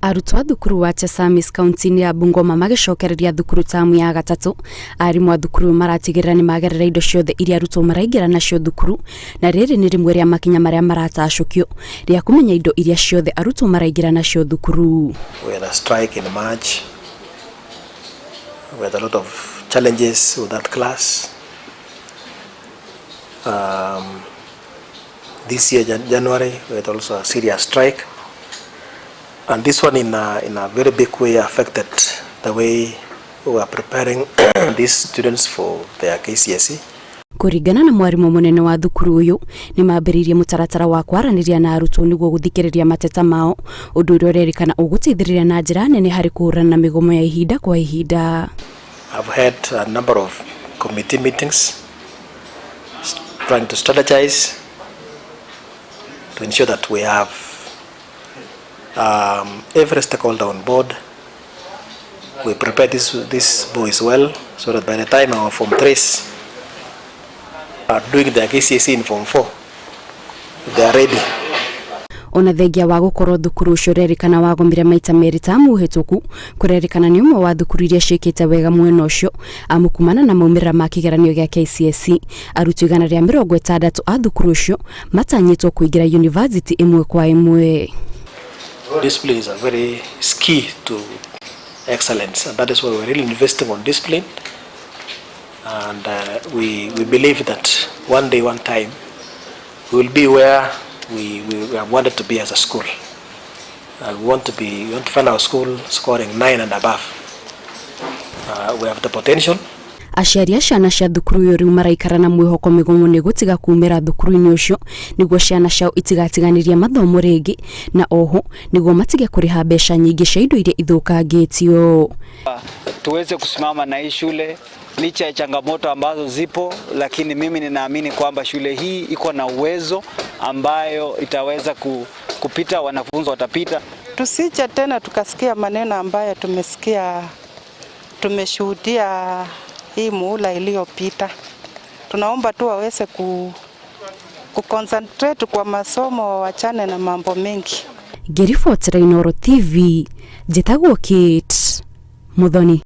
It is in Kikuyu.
Arutwo a thukuru wa Chesamis kaunti-inĩ ya Bungoma magĩcokereria thukuru tamu ya gatatũ. Arimũ a thukuru ũyũ maratigĩrĩra nĩ magerera indo ciothe iria arutwo maraingĩra nacio thukuru, na rĩrĩ nĩ rĩmwe rĩa makinya marĩa maratacũkio rĩa kũmenya indo iria ciothe arutwo maraingĩra nacio thukuru. We had a strike in March. We had a lot of challenges with that class. This year, January, we had also a serious strike. And this one in a very big way affected the way we were preparing these students for their KCSE. Kũringana na mwarimũ mũnene wa thukuru ũyũ, nĩ mambĩrĩirie mũtaratara wa kwaranĩria na arutwo nĩguo gũthikĩrĩria mateta mao, ũndũ ũrĩa ũrerĩkana ũgũteithĩrĩria na njĩra nene harĩ kũhũrana na mĩgomo ya ihinda kwa ihinda. I've had a number of committee meetings trying to strategize to ensure that we have every stakeholder on board. We prepare these boys well so that by the time our Form 3s are doing their KCSE in Form 4, they are ready. Ona thengia wa gũkorwo thukuru ũcio ũrerĩkana wagomire maita merĩ tamu hĩtũku, kũrerĩkana nĩ ũmwe wa thukuru iria ciĩkĩte wega mwena ũcio, amu kumana na maumĩrĩra ma kĩgeranio gĩa KCSE, arutwo 160 a thukuru ũcio matanyĩtwo kũingĩra university ĩmwe kwa ĩmwe. Discipline is a very key to excellence, and that is why we're really investing on discipline. And we believe that one day, one time, we will be where we have wanted to be as a school. We want to find our school scoring 9 and above. We have the potential. Aciari a ciana cia thukuru ũyũ rĩu maraikara na mwĩhoko mĩgomo nĩ gũtiga kumĩra thukuru-inĩ ũcio, nĩguo ciana ciao itigatiganĩrie mathomo rĩngĩ, na oho nĩguo matige kũrĩha mbeca nyingĩ cia indo iria ithũkangĩtio. Tuweze kusimama na hii shule licha ya changamoto ambazo zipo, lakini mimi ninaamini kwamba shule hii iko na uwezo ambayo itaweza kupita, wanafunzi watapita. Tusije tena tukasikia maneno ambayo tumesikia, tumeshuhudia hii muhula iliyopita. Tunaomba tu waweze ku concentrate kwa masomo, wachane na mambo mengi. Ngĩribotera Inooro TV, njĩtagwo Kate Muthoni.